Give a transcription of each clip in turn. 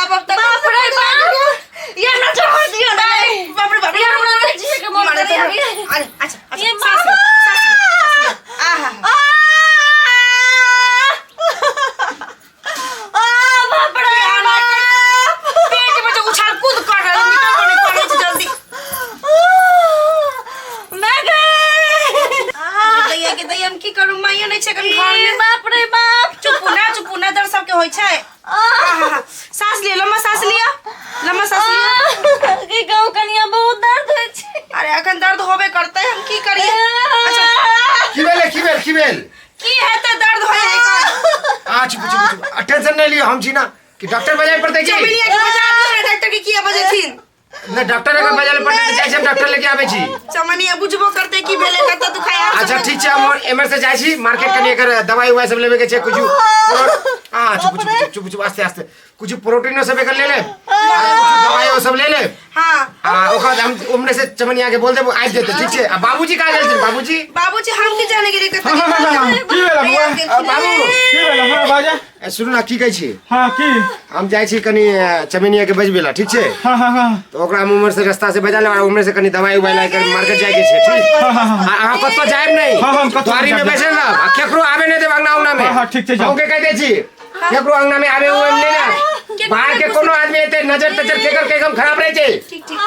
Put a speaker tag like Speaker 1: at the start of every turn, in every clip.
Speaker 1: बाप, अब तक
Speaker 2: बाप रे बाप, ये हमरा छोड़ दियो ना।
Speaker 1: बाप रे बाप।
Speaker 2: ये हमरा तो जिए के मन
Speaker 1: मारे
Speaker 2: करे
Speaker 1: तो
Speaker 2: अभी।
Speaker 1: अरे अच्छा अच्छा,
Speaker 2: ये
Speaker 1: सास
Speaker 2: बाबा।
Speaker 1: लिअ, सास लिअ, सास लिअ। आहा
Speaker 2: आ आ बाप रे बाप।
Speaker 1: पेट में जो उछाल कूद कर रहल निकल नहीं पड़ै छै जल्दी।
Speaker 2: मैं गई।
Speaker 1: दैया के दैया, हम की करू? माइयो नहि छै एखन घर
Speaker 2: ई
Speaker 1: में।
Speaker 2: बाप रे बाप।
Speaker 1: चुपू ना, चुपू ना, दर्द सबके होइ छै। आहा, सास लिअ, लम्बा सास लिअ, लम्बा सास लिअ।
Speaker 2: की कहू कनिया, बहुत दर्द होइ छै।
Speaker 1: अरे अखन दर्द होबे करतै, हम की करिए? अच्छा।
Speaker 3: की भेलै? की भेल? की भेल?
Speaker 1: की हेतै, दर्द होइ है एखन।
Speaker 3: आ चुप चुप चुप, आ टेंशन नहीं लियो, हम छी ना। कि डॉक्टर बजाय पड़तै की?
Speaker 1: चमेलिया के बजा दियौ ने डॉक्टर के, किया बजेथिन?
Speaker 3: नहीं, डॉक्टर अगर बजाय पड़तै तऽ जाइ छी हम, डॉक्टर लेके आबै छी।
Speaker 1: चमनिया बुझबो करतै की भेलै, कतऽ दुखाय।
Speaker 3: अच्छा ठीक छै, हम एमहर से जाइ छी मार्केट, कनि एकर दवाई उवाई सब लेबे के छै कुछ। आ चुप चुप चुप चुप चुप, आस्ते आस्ते। कुछ प्रोटीनो सब एकर ले लेब आ कुछ दवाई सब ले लेब।
Speaker 1: हाँ।
Speaker 3: आ ओकर बाद हम उमने से चमनिया के बोल देब, आबि जेतै, ठीक छै? आ बाबूजी कहाँ गेल छथिन बाबूजी?
Speaker 1: बाबूजी हम की जाने गेलियै कतऽ।
Speaker 4: हाँ, हाँ, हाँ, की भेल बौआ?
Speaker 3: आ, बाबू।
Speaker 4: की भेल? हाँ, बाजा।
Speaker 3: ए, सुनू ना, की कहै छी?
Speaker 4: हाँ, की?
Speaker 3: हम जाइ छी कनि चमेनिया के बजबे ला, ठीक छै?
Speaker 4: हाँ हाँ हाँ।
Speaker 3: तऽ ओकरा हम उम्हर से रास्ता से बजा लेब आ उम्हर से कनि दवाई उवाई लाके मार्केट जाय के छै, ठीक?
Speaker 4: हाँ हाँ हाँ।
Speaker 3: आ अहाँ कतौ जायब नहि।
Speaker 4: हाँ, हम कतौ
Speaker 3: द्वारी में
Speaker 4: जायब।
Speaker 3: बैसल रहब आ केकरो आबे नहि देब अंगना उंगना में।
Speaker 4: हाँ, हाँ, ठीक छै, जाउ।
Speaker 3: अहूँके कहि दै छी, केकरो अंगना में आबे उबे नहि ना। बाहर के कोनो आदमी एते नजर तजर केकर के एकदम खराब रहै छै।
Speaker 1: ठीक ठीक।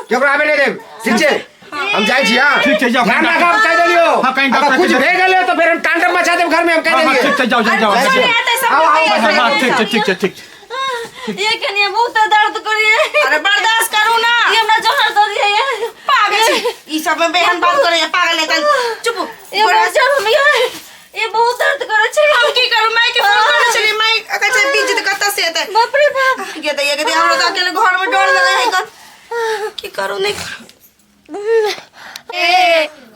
Speaker 3: केकरो आबे नहि देब, ठीक छै? हम जाइ छी। हाँ
Speaker 4: ठीक छै, जाउ।
Speaker 3: ध्यान राखब, कहि देलियौ।
Speaker 4: हाँ, कहीं
Speaker 3: अगर
Speaker 4: डॉक्टर
Speaker 3: कुछ
Speaker 4: के-
Speaker 3: भए गेलै तऽ फेर हम तांडव मचा देब घर में, हम कहि
Speaker 4: हाँ हाँ
Speaker 3: देलियै।
Speaker 4: ठीक छै, जाउ जाउ जाउ।
Speaker 3: जाइ छी।
Speaker 1: एतै सब।
Speaker 3: आउ, आउ।
Speaker 4: हाँ हाँ, ठीक छै, ठीक छै, ठीक छै।
Speaker 2: ये कनिया बहुत दर्द करिए।
Speaker 1: अरे बर्दाश्त करू ना।
Speaker 2: ये हमरा जहर दऽ दिए ये।
Speaker 1: पागल छी ई सब में, बेहन बात करे पागल नहीं तन, चुप।
Speaker 2: ये बहुत जब हम ये बहुत दर्द करे छै।
Speaker 1: हम की करू? माई के फोन करे छली, माई कहै छै बीज तऽ कतऽ से एतै?
Speaker 2: बाप रे बाप।
Speaker 1: गे दैया के दैया, हमरा तऽ अकेले घर में डर लगै है कन, की करू नहीं करू।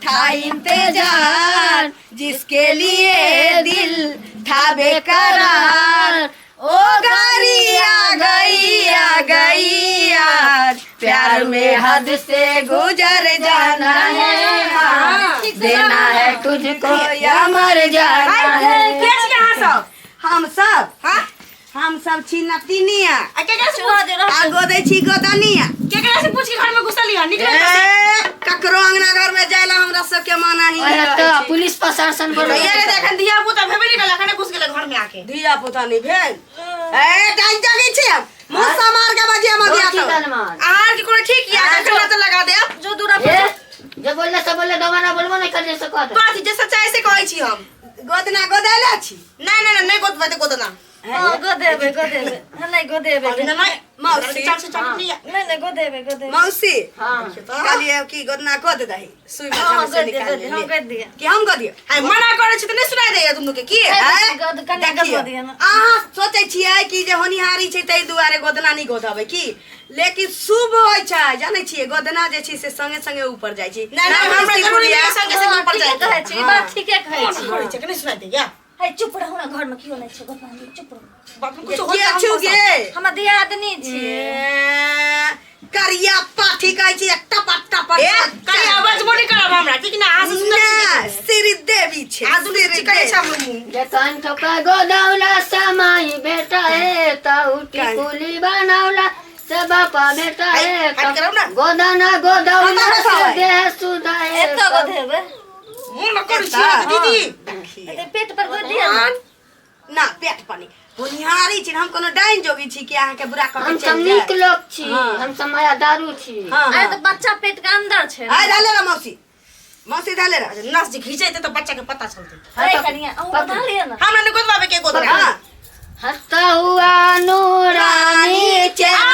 Speaker 5: था इंतजार जिसके लिए दिल था बेकरार, ओ घड़ी आ गई, आ गई आज। प्यार में हद से गुजर जाना है, हाँ, देना है तुझको या मर जाना है।
Speaker 1: के छी अहाँ सब?
Speaker 5: हम सब?
Speaker 1: हाँ।
Speaker 5: हम सब छी नतिनिया।
Speaker 1: आ केकरा से पूछ
Speaker 5: आ गोदै छी गोदनिया।
Speaker 1: केकरा से पूछ के घर में घुसली हन? निकल।
Speaker 5: ए, ककरो अंगना घर में जाइला हमरा सबके मना ही
Speaker 6: ओहे
Speaker 5: रहै
Speaker 6: तऽ
Speaker 5: छै।
Speaker 6: पुलिस प्रशासन बोल।
Speaker 1: भैया रे, एखन धिया पुता भेबे नहीं कल, एखने घुस गेलै घर में आके।
Speaker 5: धिया पुता नहीं भेल? ए टाइम जगै छी, हम मुँह समार के बजिया मदिया तो
Speaker 1: अहाँ के कोनो ठीक या एखन तो लगा दे
Speaker 2: जो दूरा
Speaker 6: ए जे बोलले से बोलले, दोबारा बोलबो नहीं कर से कह दे।
Speaker 1: कथी जे सच्चाई से कहै छी हम।
Speaker 5: गोदना गोदैले छी?
Speaker 1: नहीं नहीं नहीं, गोदबै ते गोदना।
Speaker 2: हाँ, गोदेबे गोदेबे, हाँ, नहीं गोदेबे।
Speaker 1: नहीं नहीं।
Speaker 5: मौसी।
Speaker 1: चल चल नहीं।
Speaker 2: नहीं नहीं, गोदेबे गोदेबे।
Speaker 5: मौसी।
Speaker 6: हाँ।
Speaker 5: कहलिए कि गोदना गोद दही सुई में
Speaker 2: हाँ,
Speaker 5: से
Speaker 2: गोद दे,
Speaker 5: निकाल
Speaker 2: गोद दे,
Speaker 5: ले।
Speaker 2: हम गोद दिए।
Speaker 5: कि हम गोदियो?
Speaker 1: आई मना करै छी त नहीं सुनाई दैया दुनू के की?
Speaker 5: हैं?
Speaker 2: गोद कनिया
Speaker 5: देखियौ,
Speaker 2: गोद दिए ना।
Speaker 5: अहाँ सोचै छियै कि जे होनिहारी छै ताहि दुआरे गोदना नहि गोदबै की, लेकिन शुभ होइ छै, जानै छियै? गोदना जे छै से संगे संगे ऊपर जाइ छै।
Speaker 1: नहीं नहीं, हमरा जरूरी नहीं संगे संगे ऊपर
Speaker 2: ठीके
Speaker 1: जाय।
Speaker 2: कहै छी, ई बात ठीके कहै छी।
Speaker 1: करै छै कि नहीं सुनाई दैया?
Speaker 2: हे चुप रहू ना, घर में कियो नहीं छै, गोदना नहीं, चुप रहू।
Speaker 1: बाप रे, कुछ
Speaker 5: के छु गे?
Speaker 2: हमरा दियादनी छी।
Speaker 5: ए, करिया पाठी कहै छी टपा टपा।
Speaker 1: ए कनी आवाज बोली करब हमरा, ठीक ना? अहाँ से सुनल
Speaker 5: ना श्री देवी छै।
Speaker 1: आ दुनू
Speaker 5: श्री
Speaker 1: चिकरै छै
Speaker 5: देवी।
Speaker 1: हमर मुँह।
Speaker 6: जखन ठोका गोदौला समाई बेटा हे ताऊ टिकुली बनाौला से बापा बेटा हे।
Speaker 1: हट करौ ना।
Speaker 6: गोदना गोदौला
Speaker 5: हट
Speaker 6: से
Speaker 5: करौ।
Speaker 6: देह सुधाए।
Speaker 2: एतऽ गोदेबे।
Speaker 1: मुँह न करू छी दीदी।
Speaker 2: एते पेट पर गोद दिए ना।
Speaker 5: ना, पेट पर नहि, होनिहारी छी, हम कोनो डाइन जोगी छी कि अहाँके बुरा कऽ के
Speaker 6: हम सब
Speaker 5: चलि
Speaker 6: नीक
Speaker 5: जायब?
Speaker 6: लोक छी, हम सब माया दारू छी।
Speaker 5: हाँ,
Speaker 2: अरे
Speaker 5: हाँ।
Speaker 2: तऽ बच्चा पेट के अंदर छै।
Speaker 5: आइ धले रह मौसी, मौसी धले रह।
Speaker 1: नस जे घिचैते तऽ बच्चा के पता चलतै।
Speaker 2: अरे कनिया, अहूँ गोदा लिअ ना।
Speaker 1: हमरा नहि गोदबाबे के गोदना।
Speaker 5: हाँ।
Speaker 6: हंसता हुआ नूरानी चेहरा,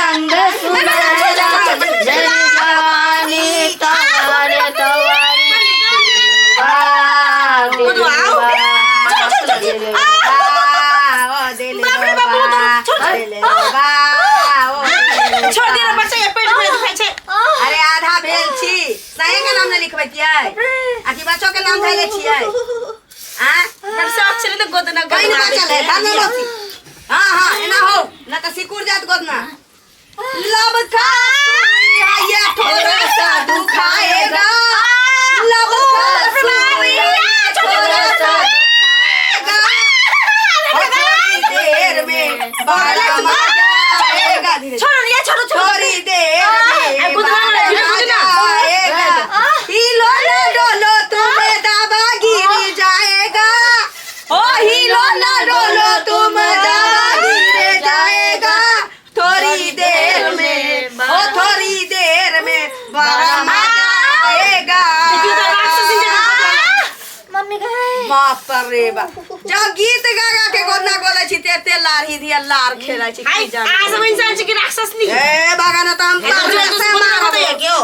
Speaker 6: रंग सुनहरा, जल जवानी तवारे तवारी,
Speaker 1: गोदवा,
Speaker 5: ओ दिल
Speaker 1: बाप रे बाप, बहुत दर्द, छोड़,
Speaker 5: दिल बा, ओ दिल।
Speaker 1: छोड़ दिअ बच्चा के पेट में दुखाइ छै।
Speaker 5: अरे आधा भेल छी, सही के नाम नहि लिखबै छियै आ कि बच्चो के नाम धैले छियै? आ
Speaker 1: बड़ शौक छलै ने गोदना
Speaker 5: कहीं
Speaker 1: गोदना।
Speaker 5: बचल है धर ने मौसी। हाँ हाँ, एना हो न तऽ सिकुड़ जात गोदना। लब का ये थोड़ा सा दुखाएगा, लब का सुइया थोड़ा सा दुखाएगा, और थोड़ी देर बाप रे बाप, जब गीत गा गा के गोदना गोलै छी ते ते लार ही दिया लार खेलै छी
Speaker 1: हाय
Speaker 5: की जाने।
Speaker 1: अहाँ सब इंसान छी कि राक्षस नी?
Speaker 5: ए बागान त हम
Speaker 1: जो
Speaker 5: से मारब।
Speaker 1: क्यों?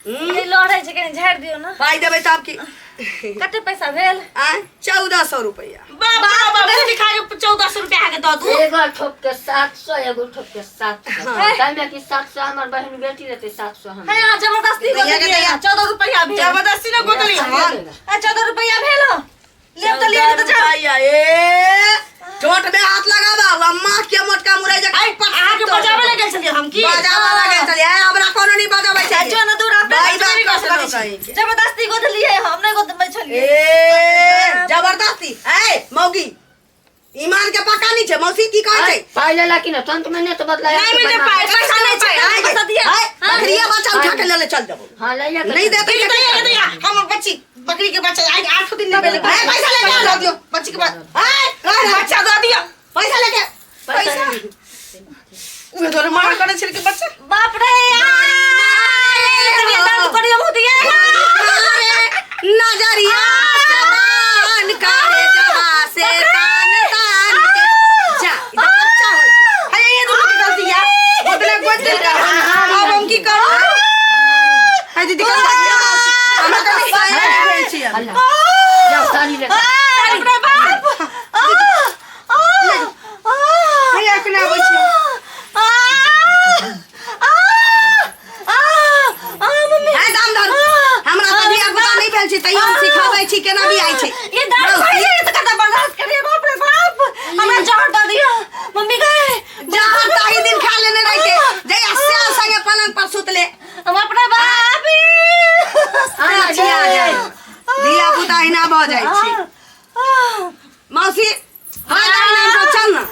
Speaker 2: ई लड़ै छै, कनि झाड़ि दियौ ने।
Speaker 5: पाइ देबै तब की।
Speaker 2: कते पैसा भेल?
Speaker 5: आँय, 1400 रुपैआ।
Speaker 1: बाप रे बाप, गोटी खा के 1400 रुपया अहाँके दऽ दू?
Speaker 6: एगो ठोप के 700, एगो ठोप के 700। ताहिमे कि 700 हमर बहिन बेटी लेतै 700 हम।
Speaker 2: है, अहाँ जबरदस्ती
Speaker 5: दैया के
Speaker 2: गोदलियै।
Speaker 5: दैया।
Speaker 2: 14 रुपैआ भेल।
Speaker 1: जबरदस्ती ने गोदली हन।
Speaker 2: आ, 14 रुपैआ भेल हँ।
Speaker 1: लेब तऽ लेब, तऽ जाउ।
Speaker 5: रुपैआ, ए चोट में हाथ लगाबा अम्मा के मोटका मुरै जे।
Speaker 1: आइ अहाँके बजाबै लए गेल छलियै हम की?
Speaker 5: बजाबा लगे छलियै? ए, हमरा कोनो नहीं बजाबै छै।
Speaker 2: जो न दूर अपने
Speaker 5: भाइ
Speaker 1: चोरी
Speaker 5: बाप
Speaker 1: कऽ
Speaker 5: करै
Speaker 1: सकै
Speaker 5: छै।
Speaker 2: जबरदस्ती गोदलियै, हम नहि गोदबै छलियै।
Speaker 5: ए जबरदस्ती, ए मौगी ईमान के पक्का नहीं छै। मौसी की कहै छै?
Speaker 6: पाइ लेला कि ना? तुरंत में नहीं तो बदला।
Speaker 1: नहीं मिलतै पाइ, पैसा नहि छै।
Speaker 5: आइ
Speaker 2: पैसा दिअ।
Speaker 5: आइ, बकरिया बच्चा उठा के लेले चल देबो।
Speaker 6: हाँ, लैया के।
Speaker 5: नहीं देते।
Speaker 1: दैया दैया दैया, हमर बच्ची, बकरी के बच्चा आइ 8 दिन नहि भेलै।
Speaker 5: ए, पैसा लेके
Speaker 1: पैसा
Speaker 5: आ।
Speaker 1: दऽ दियौ बच्ची के बाद।
Speaker 5: आइ,
Speaker 1: बच्चा दऽ दियौ।
Speaker 5: पैसा लेके।
Speaker 6: पैसा।
Speaker 1: उहे तोरे मार करै छल कि बच्चा।
Speaker 2: बाप रे, कनि दर्द करियो बहुत ये।
Speaker 5: नजरिया से बान करे जबा से तान तान के जा, ई तऽ बच्चा होइ छै।
Speaker 1: अरे ये दुनू के गलती या, गोदले गोद देल। अब हम की करू? हाय दीदी, कल
Speaker 5: हमरा कनि साया होइ छै।
Speaker 6: अल्लाह, जाओ साड़ी ले।
Speaker 2: बाप रे बाप, आ आ आ।
Speaker 1: हाय, अखने आबै छी।
Speaker 2: आ आ आ आ मम्मी।
Speaker 5: है दाम धर, हमरा तऽ धिया पुता नहि भेल छै तैयो हम सिखाबै छी केना भी आइ छै।
Speaker 2: ये दर्द होइ छै तऽ कतऽ बर्दाश्त करिए। बाप रे बाप, हमरा जहर दऽ दिअ मम्मी गए।
Speaker 5: जहर ताही दिन खा लेने रहिते जहिया श्याम संगे पलंग पर सुतले।
Speaker 2: हम अपना बाप।
Speaker 5: छिया जाय, धिया पुता अहिना भऽ जाइ छै। मौसी, हाँ दाई, नाम सब चल ना।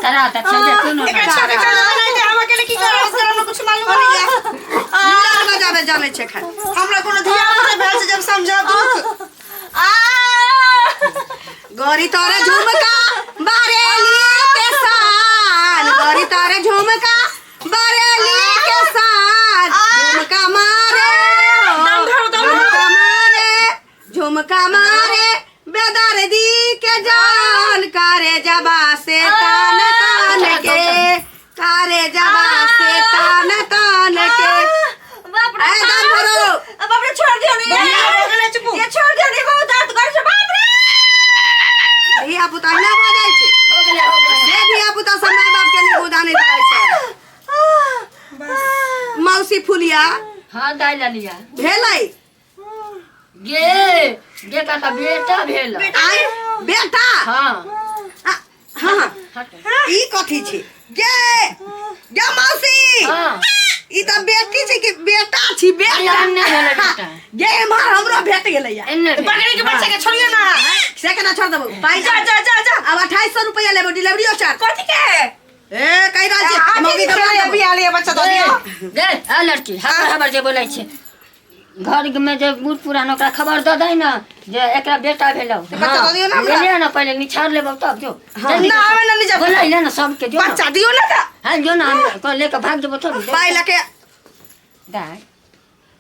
Speaker 6: करा तऽ चल जे कोनो।
Speaker 1: एकरा छोड़ के चल जेबै नहि, हम अकेले की करब? हमरा कुछ मालूम नहीं है।
Speaker 5: लड़ बजाबे जानै छै खाली।
Speaker 1: हमरा कोनो धिया पुता भेल छै जब समझब दुख।
Speaker 5: गौरी तोरे झुमका बरेली के शान, गौरी तोरे झुमका बरेली के शान, झुमका मारे
Speaker 1: दम धरो, दम धरो।
Speaker 5: झुमका मारे, झुमका मारे बेदर्दी के जान, करे जबा से तान तान के, करे जबा से तान तान के।
Speaker 2: बाप रे।
Speaker 5: ए, दम भरो।
Speaker 2: बाप रे, छोड़ दियौ ने।
Speaker 1: हो गेलै, चुपू।
Speaker 2: ये छोड़ दियौ ने, बहुत दर्द करै छै, बाप रे।
Speaker 5: धिया पुता अहिना भऽ जाइ छै।
Speaker 6: हो गेलै, हो गेलै।
Speaker 5: से धिया पुता सब माय बाप के नहीं बुझा नहीं रहै छै। मौसी फुलिया।
Speaker 6: हाँ दाइ, ललिया।
Speaker 5: भेलै?
Speaker 6: गे गे, का तऽ बेटा भेल।
Speaker 5: आइ बेटा?
Speaker 6: हाँ।
Speaker 5: आ, हाँ।
Speaker 6: हट।
Speaker 5: ई कथी छी गे? गे मौसी।
Speaker 6: हाँ।
Speaker 5: ई तऽ बेटी छै कि बेटा छी?
Speaker 6: अरे
Speaker 5: बेटा।
Speaker 6: एन्ने भेलै बेटा।
Speaker 5: गे, एम्हर हमरो भेट गेलै या।
Speaker 6: एन्ने भेल।
Speaker 1: बकरी के बच्चा के छोड़ियौ ना।
Speaker 5: से केना छोड़ देबौ? पाइ
Speaker 1: जा जा जा जा।
Speaker 5: आब 2800 रुपैआ लेबो, डिलीवरीओ चार्ज।
Speaker 1: कथी के?
Speaker 5: ए, कहि रहल छी मौगी के मार
Speaker 1: अभी
Speaker 5: देबौ।
Speaker 1: आलिया बच्चा दऽ दियौ।
Speaker 6: गे आ लड़की, हबर हबर जे बोलै छै घर में, जे बूढ़ पुरान ओकरा खबर दऽ दै ने जे एकरा बेटा भेलौ।
Speaker 1: बच्चा दऽ दियौ ने हमरा।
Speaker 6: ले ने, पहिले निछाड़ लेबौ तब जो।
Speaker 1: ना आवे ना, नहीं जा।
Speaker 6: बोलै ले ने सबके, जो ने।
Speaker 1: बच्चा दियौ ना तऽ।
Speaker 6: हाँ, जो ने, हम को लेके भाग जेबो थोड़ी।
Speaker 5: पाइ लके।
Speaker 6: दाइ,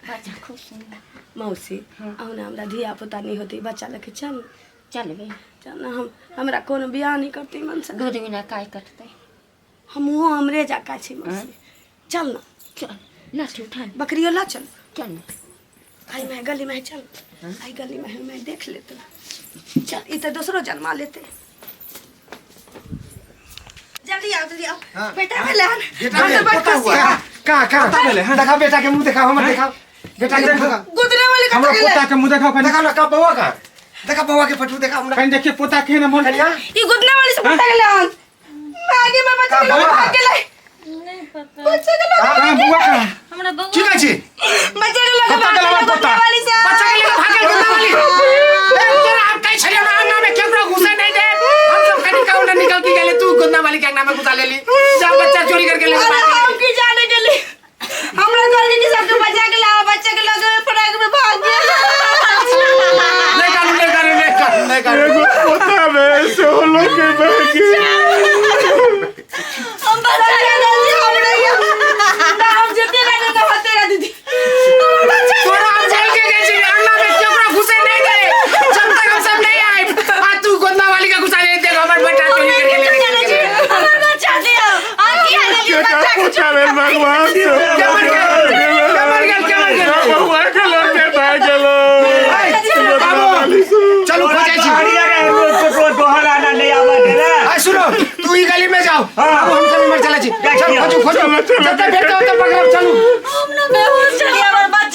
Speaker 6: बच्चा खूब सुन्दर।
Speaker 5: मौसी, आउ ने, हमरा धिया पुता नहि होतै, बच्चा लके चल।
Speaker 6: चलबै।
Speaker 5: चल ने, हम हमरा कोनो बियाह नहि करतै मन से।
Speaker 6: दूध बिना काय कटतै?
Speaker 5: हमहूँ हमरे जकाँ छी मौसी, चल ना।
Speaker 6: चल, लाठी उठा ले।
Speaker 5: बकरियो ला चल।
Speaker 6: चल ने।
Speaker 5: आई मैं गली में चल, आई गली में मैं देख लेते। चल, ई तऽ दोसरो जन्मा लेते।
Speaker 1: जल्दी आओ, जल्दी आओ।
Speaker 3: हाँ।
Speaker 1: बेटा भेलै हन।
Speaker 3: बेटा
Speaker 1: हम तऽ
Speaker 3: भेल,
Speaker 1: बड़
Speaker 3: पोता
Speaker 1: खुश
Speaker 3: हुआ।
Speaker 1: छी।
Speaker 3: कहाँ कहाँ
Speaker 4: भेलै, हाँ?
Speaker 3: देखा, बेटा के मुंह देखा, हमर देखा, बेटा के मुंह देखा।
Speaker 1: गुदरे वाली
Speaker 4: हमरा
Speaker 1: कतऽ गेलै?
Speaker 4: पोता के मुँह देखाओ कनि।
Speaker 3: देखा ना, का बउआ का देखा, बउआ के फोटो देखा हमरा।
Speaker 4: कनि देखिए पोता के ने मोन।
Speaker 3: कनिया।
Speaker 1: ई गुदने वाली से कतऽ गेलै हन? मागे में बच्चा के
Speaker 3: का
Speaker 1: लऽ
Speaker 3: बउआ?
Speaker 1: भाग गेलै।
Speaker 2: नहीं पता।
Speaker 1: बच्चा के लऽ
Speaker 4: कहाँ बुआ कहाँ?
Speaker 2: हमरा बउआ।
Speaker 3: की कहै छी?
Speaker 1: बच्चा के लऽ
Speaker 4: कतऽ
Speaker 1: भाग
Speaker 4: गेलै
Speaker 1: गेलै
Speaker 4: हमर पोता?
Speaker 1: गुदने वाली से।
Speaker 3: बच्चा के लेके भागल गुंडा वाली। ए, तोरा हम कहै छलियौ ना, अंगना में केकरो घुसे नहीं दे। हम सब कनी कहू ना निकल के गेले, तू गुंडा वाली के अंगना में घुसा लेली। जा, बच्चा चोरी करके लेके
Speaker 1: अरे
Speaker 3: भाग
Speaker 1: हम
Speaker 3: गेली।
Speaker 1: की जाने गेली? हमरा घर के सबके बचा के लाओ, बच्चा के लगे फराक में भाग गेल।
Speaker 3: नहीं कानू, नहीं कानू, नहीं कानू, नहीं कानू।
Speaker 4: एगो पोता भेल से ओ लोग के बह गेल।
Speaker 1: हम बचा के जल्दी हमरा यहाँ ना, हम जते ना ना होते ना दीदी।
Speaker 3: तोरा हम बोल के गए छी, अंगना में केकरो घुसे नहीं दे जब तक हम सब नहीं आए। ई गली में जाओ। आबू, हम सब इमहर चलै छी। चल, खोजू खोजू,
Speaker 4: चलो, चलो।
Speaker 3: जतऽ भेटतै ओतऽ पकड़ब, चलू।
Speaker 2: हम ना बेहोश चलिए हमर बच्चा।